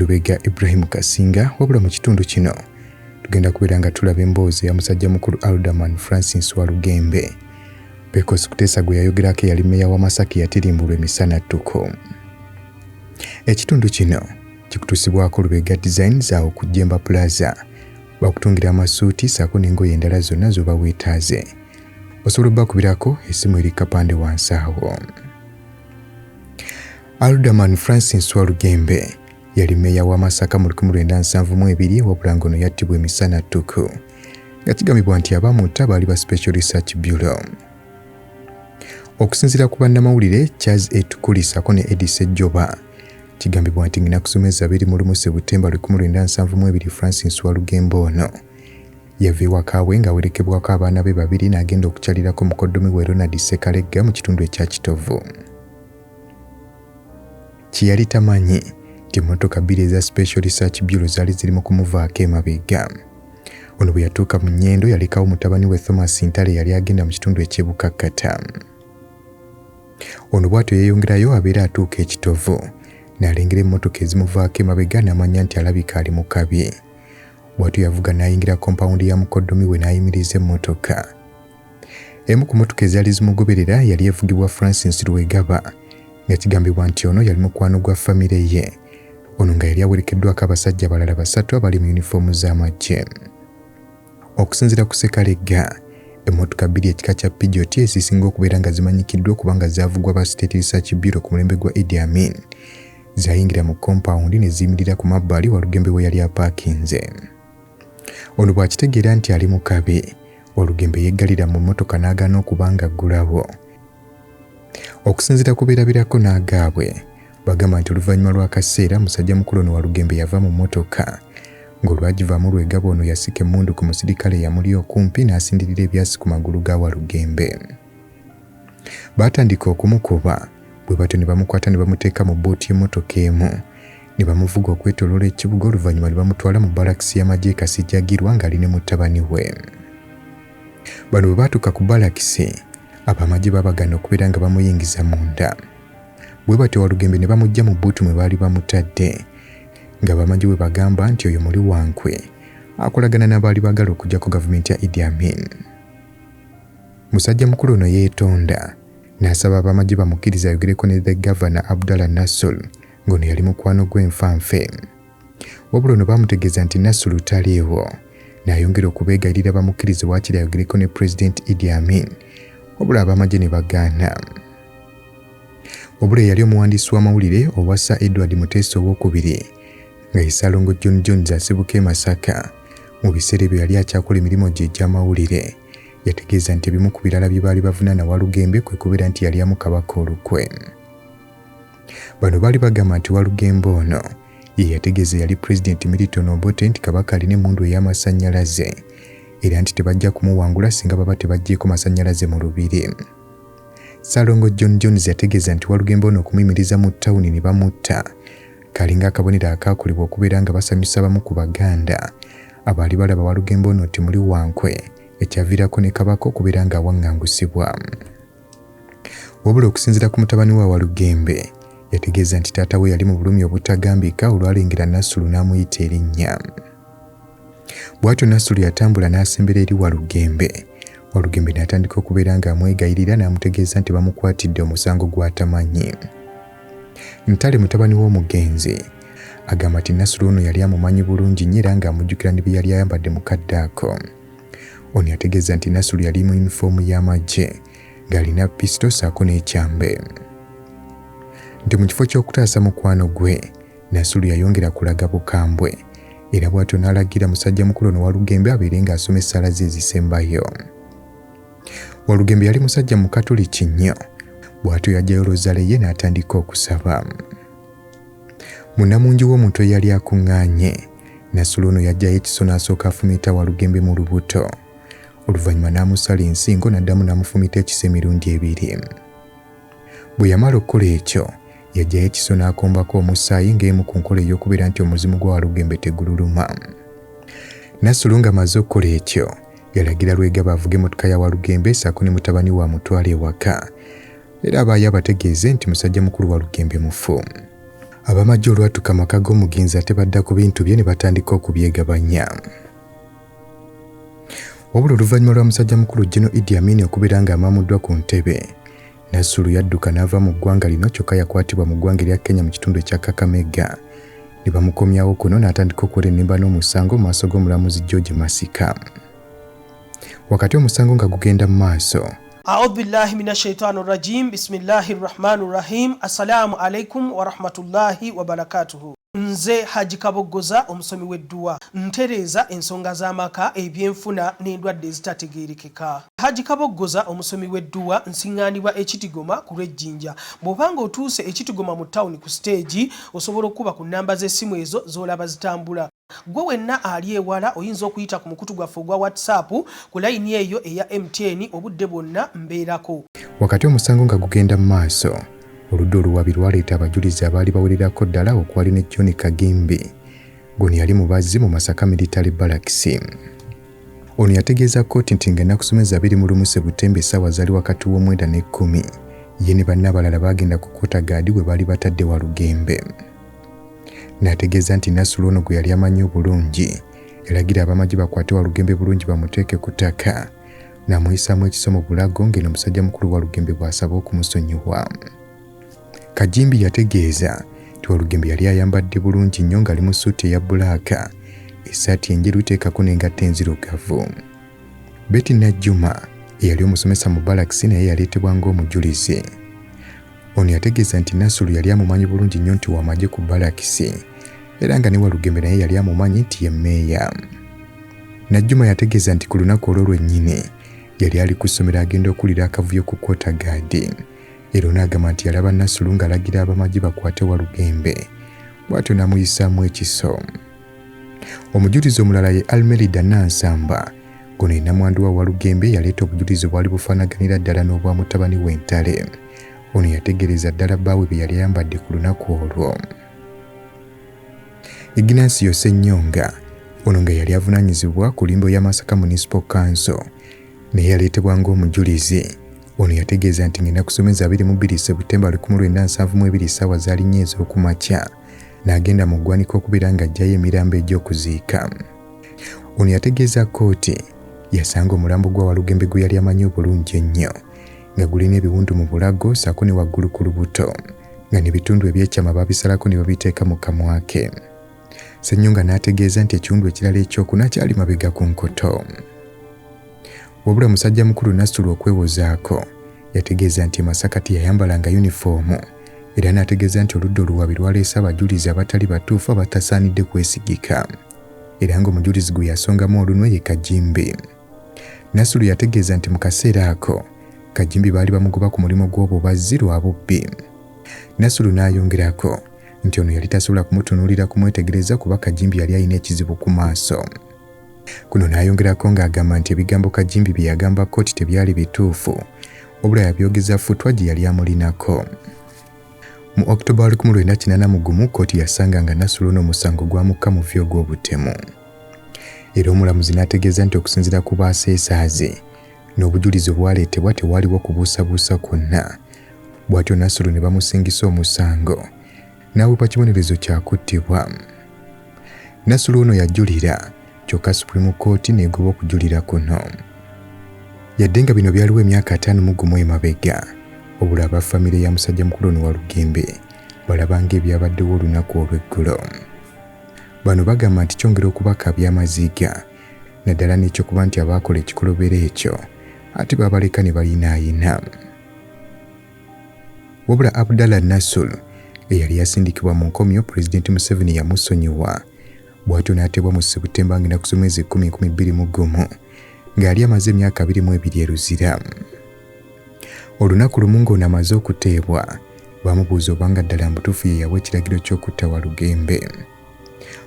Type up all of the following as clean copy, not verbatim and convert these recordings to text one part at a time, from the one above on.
Lubega Ibrahim Kasinga, wabula mu kitundu kino tugenda kubeera nga tulaba emboozi eya musajja mukulu Alderman Francis Walugembe Pecos Kuteesa gwe yayogerako eyali meeya wa Masaka eyatirimbulwa emisana ttuku. Ekitundu kino kikutuusibwako Lubega Designs awo ku Jemba Plaza. Bakutungira amasuuti ssaako n'engoye endala zonna z'oba weetaaze. Osobola obbakubirako essimu eri kapande wansi awo. Alderman Francis Walugembe yali meeya wa Masaka mu 1972 wabula ng'ono yattibwa emisana ttuku nga kigambibwa nti abamutta baali ba Special Research Bureau. Okusinziira ku bannamawulire Charles A. Tukuli ssaako ne Eddie Ssejjoba, kigambibwa nti ng'ennaku z'omwezi 21 Sebutemba 1972 Francis Walugembe ono yava ewaka we ng'awerekebwako abaana be babiri n'agenda okukyalirako mukoddomi we Ronald Ssekalegga mu kitundu ekya Kitovu. Kye yali tamanyi nti emmotoka bbiri eza Special Research Bureau zaali ziri mu kumuvaako emabega. Ono bwe yatuuka mu Nyendo yalekawo mutabani we Thomas Ntale eyali agenda mu kitundu eky'e Bukakkata. Ono bw'atyo yeeyongerayo abeera atuuka e Kitovu n'alengera emmotoka ezimuvaako emabega n'amanya nti alabika ali mu kabi. Bw'atyo yavuga n'ayingira kompawundi ya mukoddomi we n'ayimiriza emmotoka. Emu ku mmotoka ezaali zimugoberera yali evugibwa Francis Lwegaba nga kigambibwa nti ono yali mukwano gwa famire ye. Ono nga yali awerekeddwako abasajja abalala basatu abali mu yunifoomu z'amagye. Okusinziira ku Ssekalegga, emmotoka bbiri ekika kya Peugeot ezisinga okubeera nga zimanyikiddwa okuba nga zaavugwa ba State Research Bureau ku mulembe gwa Idi Amin zayingira mu kompawundi ne ziyimirira ku mabbali Walugembe we yali apaakinze. Ono bw'akitegeera nti ali mu kabi, Walugembe yeggalira mu mmotoka n'agaana okuba nga aggulawo. Okusinziira ku beerabirako n'agaabwe, bagamba nti oluvannyuma lw'akaseera musajja mukulu ono Walugembe yava mu mmotoka ng'olwagivaamu Lwegaba ono yasika emmundu ku musirikale eyamuli okumpi n'asindirira ebyasi ku magulu ga Walugembe. Baatandika okumukuba bwe batyo ne bamukwata ne bamuteeka mu bbuuti y'emmotoka emu ne bamuvuga okwetooloola ekibuga oluvannyuma ne bamutwala mu balakisi y'amagye e Kasijjagirwa ng'ali ne mutabani we. Bano bwe baatuuka ku balakisi, ab'amagye baabagaana okubeera nga bamuyingiza munda. Bwe batyo Walugembe ne bamuggya mu bbuutu mwe baali bamutadde ng'ab'amagye bwe bagamba nti oyo muli wa nkwe akolagana n'abaali baagala okuggyako gavumenti ya Idi Amin. Musajja mukulu ono yeetonda n'asaba ab'amagye bamukkirize ayogereko ne The Governor Abdallah Nassul ng'ono yali mukwano gwe nfanfe. Wabula ono baamutegeeza nti Nassulu taliiwo n'ayongera okubeegayirira bamukkirize waakiri ayogereko ne Pulezidenti Idi Amin wabula ab'amagye ne bagaana. Wabula eyali omuwandiisi w'amawulire owa Sir Edward Muteesa owokubiri nga ye Ssalongo John Jones asibuka e Masaka mu biseera ebyo yali akyakola emirimu gye egy'amawulire yategeeza nti ebimu ku birala bye baali bavunaana Walugembe kwe kubeera nti yalyamu Kabaka olukwe. Bano baali bagamba nti Walugembe ono ye yategeeza eyali Pulezidenti Milton Obote nti Kabaka alina emmundu ey'amasannyalaze era nti tebajja kumuwangula singa baba tebaggyeeko masannyalaze mu lubiri. Ssalongo John Jones yategeeza nti Walugembe ono okumuyimiriza mu ttawuni ne bamutta kalinga akabonero akaakolebwa okubeera nga basanyusa abamu ku Baganda abaali balaba Walugembe ono nti muli wa nkwe ekyaviirako ne Kabaka okubeera ng'awaŋŋangusibwa. Wabula okusinziira ku mutabani wa Walugembe, yategeeza nti taata we yali mu bulumi obutagambika olwalengera Nassulu n'amuyita erinnya. Bw'atyo Nassulu yatambula n'asembera eri Walugembe. Walugembe n'atandika okubeera ng'amwegayirira n'amutegeeza nti bamukwatidde omusango gw'atamanyi. Ntale mutabani w'omugenzi agamba nti Nassulu ono yali amumanyi bulungi nnyo era ng'amujjukira ne bye yali ayambadde mu kadde ako. Ono yategeeza nti Nasulu yali mu yunifoomu y'amagye ng'alina pisito ssaako n'ekyambe. Nti mu kifo ky'okutaasa mukwano gwe, Nasulu yayongera kulaga bukambwe era bw'atyo n'alagira musajja mukulu ono Walugembe abeere ng'asoma essaala ze ezisembayo. Walugembe yali musajja Mukatoliki nnyo, bw'atyo yaggyayo lozale ye n'atandika okusaba. Munnamungi w'omuntu eyali akuŋŋaanye, Nassolo ono yaggyayo ekiso n'asooka afumita Walugembe mu lubuto, oluvannyuma n'amusala ensingo n'addamu n'amufumita ekiso emirundi ebiri. Bwe yamala okukola ekyo, yaggyayo ekiso n'akombako omusaayi ng'emu ku nkola ey'okubeera nti omuzimu gwa Walugembe tegululuma. Nassolo ng'amaze okukola ekyo, yalagira Lwegaba avuge emmotoka ya Walugembe ssaako ne mutabani we amutwale ewaka era abaayo abategeeze nti musajja mukulu Walugembe mufu. Abamagye olwatuuka amaka g'omugenzi ate badda ku bintu bye ne batandika okubyegabanya. Wabula oluvannyuma lwa musajja mukulu General Idi Amin okubeera ng'amaamuddwa ku ntebe, Nassulu yadduka n'ava mu ggwanga lino kyokka yakwatibwa mu ggwanga erya Kenya mu kitundu ekya Kakamega ne bamukomyawo kuno n'atandika okwerennemba n'omusango mu maaso g'omulamuzi George Masika. Wakati omusango nga gugenda mu maaso, Audhu billahi mina shaitani rajim bismillahi rahmani rahim assalamu alaikum warahmatullahi wabarakatuhu. Nze Haji Kaboggoza omusomi w'edduwa ntereeza ensonga z'amaka, ebyenfuna n'endwadde ezitategeerekeka. Haji Kaboggoza omusomi w'edduwa nsiŋŋaanibwa e Kitigoma ku lw'e Jinja. Bw'oba ng'otuuse e Kitigoma mu ttawuni ku siteegi osobola okukuba ku nnamba z'essimu ezo z'olaba zitambula. Ggwe wenna ali ewala oyinza okuyita ku mukutu gwaffe ogwa WhatsApp ku layini eyo eya MTN obudde bwonna mbeerako. Wakati omusango nga gugenda mu maaso, oludda oluwaabi lwaleeta abajulizi abaali bawererako ddala okwali ne John Kagimbi ng'ono yali mubazzi mu Masaka Military Barracks. Ono yategeeza kkooti nti ng'ennaku z'omwezi 21 Sebutemba essaawa zaali wakati w'omwenda n'ekkumi ye ne banne abalala baagenda ku kwota gaadi gwe baali batadde Walugembe. N'ategeeza nti Nasulu ono gwe yali amanyi obulungi yalagira abamagye bakwate Walugembe bulungi bamuteeke ku ttaka n'amuyisaamu ekiso mu bulago ng'eno musajja mukulu Walugembe bw'asaba okumusonyiwa. Kajimbi yategeeza nti Walugembe yali ayambadde bulungi nnyo ng'ali mu ssuuti eya bbulaaka, essaati enjeru teekako n'engatto enzirugavu. Betty Najjuma eyali omusomesa mu balakisi naye yaleetebwa ng'omujulizi. Ono yategeeza nti Nasulu yali amumanyi bulungi nnyo nti w'amagye ku balakisi era nga ne Walugembe naye yali amumanyi nti ye mmeeya. Najjuma yategeeza nti ku lunaku olwo lwennyini yali ali ku ssomero agenda okuwulira akavuyo ku kwota gaadi era ono agamba nti yalaba Nasulu ng'alagira abamagye bakwate Walugembe bw'atyo n'amuyisaamu ekiso. Omujulizi omulala ye Almerida Nansamba ng'ono ye nnamwandu wa Walugembe yaleeta obujulizi obwali bufaanaganira ddala n'obwa mutabani we Ntale. Ono yategeereza ddala bbaawe bye yali ayambadde ku lunaku olwo. Ignatius Ssenyonga ono nga yali avunaanyizibwa ku limbo ya Masaka Municipal Council naye yaleetebwa ng'omujulizi. Ono yategeeza nti ng'ennaku z'omwezi 22 Sebutemba 1972 essaawa zaali nnya ez'okumakya n'agenda mu ggwanika okubeera ng'aggyayo emirambo egy'okuziika. Ono yategeeza kkooti yasanga omulambo gwa Walugembe gwe yali amanyi obulungi ennyo nga gulina ebiwundu mu bulago ssaako ne waggulu ku lubuto nga n'ebitundu eby'ekyama baabisalako ne babiteeka mu kamwa ke. Ssenyonga n'ategeeza nti ekiwundu ekirala ekyokuna kyali mabega ku nkoto. Wabula musajja mukulu Nasulu okwewozaako yategeeza nti e Masaka teyayambalanga yunifoomu era n'ategeeza nti oludda oluwaabi lwaleese abajulizi abatali batuufu abatasaanidde kwesigika era ng'omujulizi gwe yasongamu olunwe ye Kajimbi. Nasulu yategeeza nti mu kaseera ako Kajimbi baali bamugoba ku mulimu gw'obubazzi lwa bubbi. Nasulu n'ayongerako nti ono yali tasobola kumutunuulira kumwetegereza kuba Kajimbi yali alina ekizibu ku maaso. Kuno n'ayongerako ng'agamba nti ebigambo Kajimbi bye yagamba kkooti tebyali bituufu wabula yabyogeza futwa gye yali amulinako. Mu October 1981 kkooti yasanga nga Nasulu ono omusango gwamukka muvi ogw'obutemu. Era omulamuzi n'ategeeza nti okusinziira ku baaseesaazi n'obujulizi obwaleetebwa tewaaliwo kubuusabuusa kwonna. Bw'atyo Nasulu ne bamusingisa omusango n'aweebwa kibonerezo kya kuttibwa. Nasulu ono yajulira kyokka Supreme Court n'egoba okujulira kuno. Yadde nga bino byaliwo emyaka 51 emabega, wabula aba famire ya musajja mukulu ono Walugembe balaba ng'ebyabaddewo olunaku olw'eggulo. Bano bagamba nti kyongera okubakaabya amaziga naddala n'ekyokuba nti abaakola ekikolobero ekyo ate babaleka ne balinaayina. Wabula Abdallah Nassul eyali yasindikibwa mu nkomyo Pulezidenti Museveni yamusonyiwa bw'atyo n'ateebwa mu Sebutemba ng'ennaku z'omwezi 10 2021 ng'ali amaze emyaka 22 e Luzira. Olunaku lumu ng'ono amaze okuteebwa baamubuuza obanga ddala mbutuufu ye yawa ekiragiro ky'okutta Walugembe.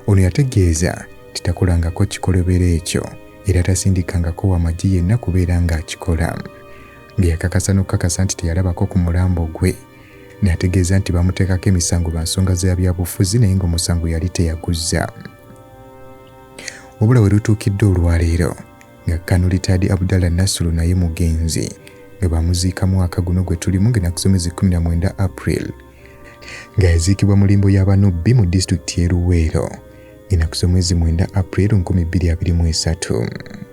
Ono yategeeza nti takolangako kikolobero ekyo era tasindikangako wamagye yenna kubeera ng'akikola. Nga yakakasa n'okukakasa nti teyalabako ku mulambo gwe n'ategeeza nti bamuteekako emisango lwa nsonga za byabufuzi naye ng'omusango yali teyaguzza. Wabula we lutuukidde olwaleero nga Colonel Retired Abdallah Nasulu naye mugenzi nga bamuziika mwaka guno gwe tulimu ng'ennaku z'omwezi 19 April. Nga yaziikibwa mu limbo y'Abanubbi mu disitulikiti y'e Luweero ng'ennaku z'omwezi 9 April 2023.